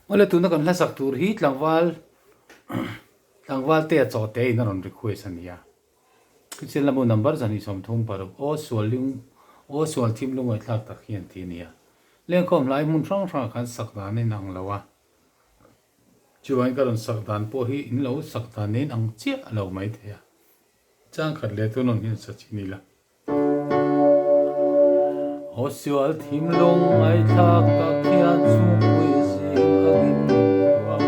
Awle tuna kan hlasak tur hi tlangval tlangval te a chaw te in a rawn request a nia. Kristian lamu number 236 aw sual lung aw sual thim lungawithlak tak hi an ti a nia. Lengkhawm hlai hmun hrang hrangah khan sak dan a inang lo a. Chuvangin ka rawn sak dan pawh hi in lo sak dan nen ang chiah lo maithei a. Changkhat leh tun rawn hian sa chin ila. Aw sual thinlung ngaihthlak tak hian chhungpui zing a rim min tuam.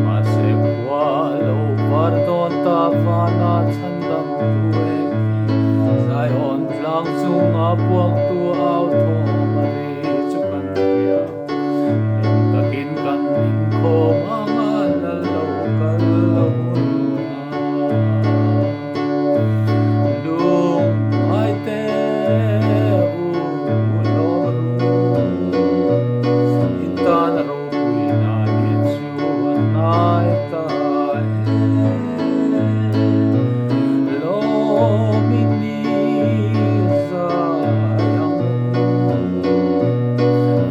Mahse khua a lo var dawn ta vana chhandam tu eng hi Zion tlang chunga puangtu au thawm a ri chu kan hria. Hlim takin kan inkhawm anga lal lo kal lo hun a. Lungngai te u lawm ru, in tan a ropui na ni chu a hnai ta e. Lawm i ni zai ang u,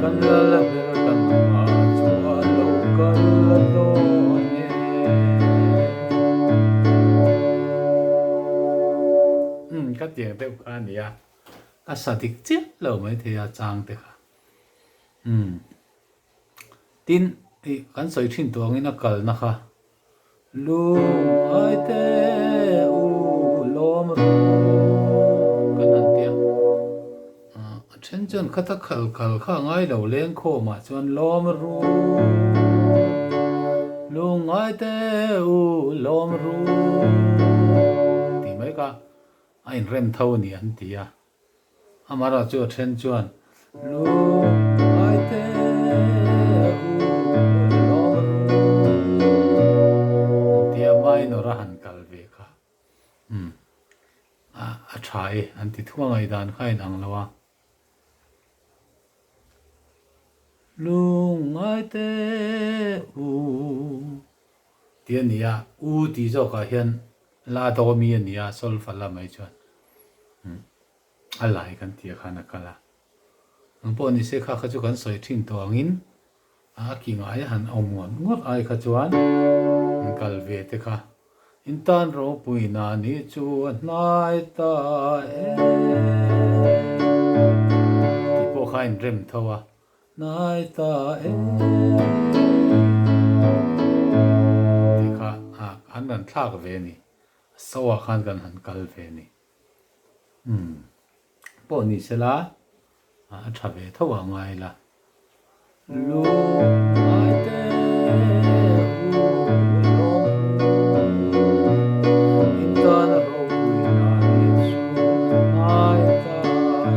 kan lal ber kan hma chu a lo kal dawn e. Umm ka tiang deuh kha a nia, ka sa dik chiah lo maithei a chang te kha. Umm tin ih kan sawi thin tawh angin a kalna kha Lungngai te u lawm ru kan han ti a. A then chuan khata khal khal kha a ngai lo leng khawmah chuan lawm ru lungngai te u lawm ru tih mai kha a inrem tho a ni an ti a. Amara chu a then chuan lungngai te u lawm ru an ti a, minor a han kal ve kha. Umm a tha e an ti thung a ngaihdan kha a inang lo a. Lungngai te u tih a ni a, u tih zawkah hian la dawmi a ni a, solfa la mai chuan a lai kan tih ah khan a kal a. Ang pawh ni se kha kha chu kan sawi thin tawh angin a ki ngai a han awm ngawt ngawt ai kha chuan an kal ve te kha In tan ropuina ni chu a hnai ta e tih pawh kha a inrem tho a, hnai ta e tih kha an rawn thlak ve a ni, a so ah khan kan han kal ve a ni. Umm pawh ni sela a tha ve tho a ngai la. Lungngai te u lawm ru, in tan a ropui na ni chu a ngai ta e.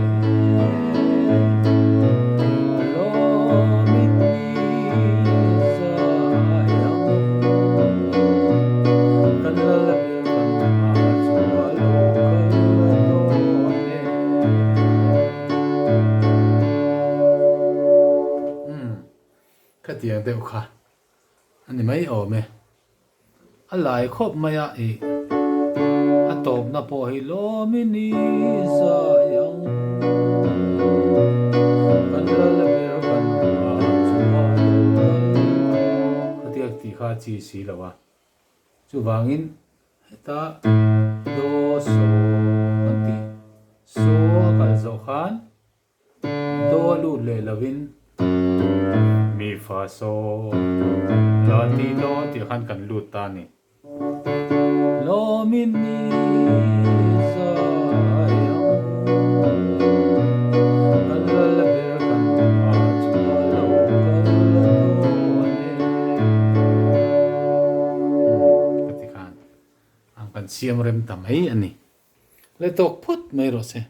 Lawm in ni zai ang u, kan lal a ber kan hma chu a lo kal dawn e. Umm, khatiang deuh kha a ni mai awm e. A lai khawp mai a ih a tawpna pawh hi lawmin i zai ang u. Kan lal ber kan hma chu a lo kal. Khatiang tih kha a chi si lo a. Chuvangin heta do so kan tih so a kal zawh khan do a lut leh lovin mi fa so la ti do tih khan kan lut ta a ni. Lawmin ni zai ang u, kan lal ber kan hma chu a lo kal dawn e. Ka ti khan ang kan siam rem ta mai a ni. Le tawk phawt mai rawh se.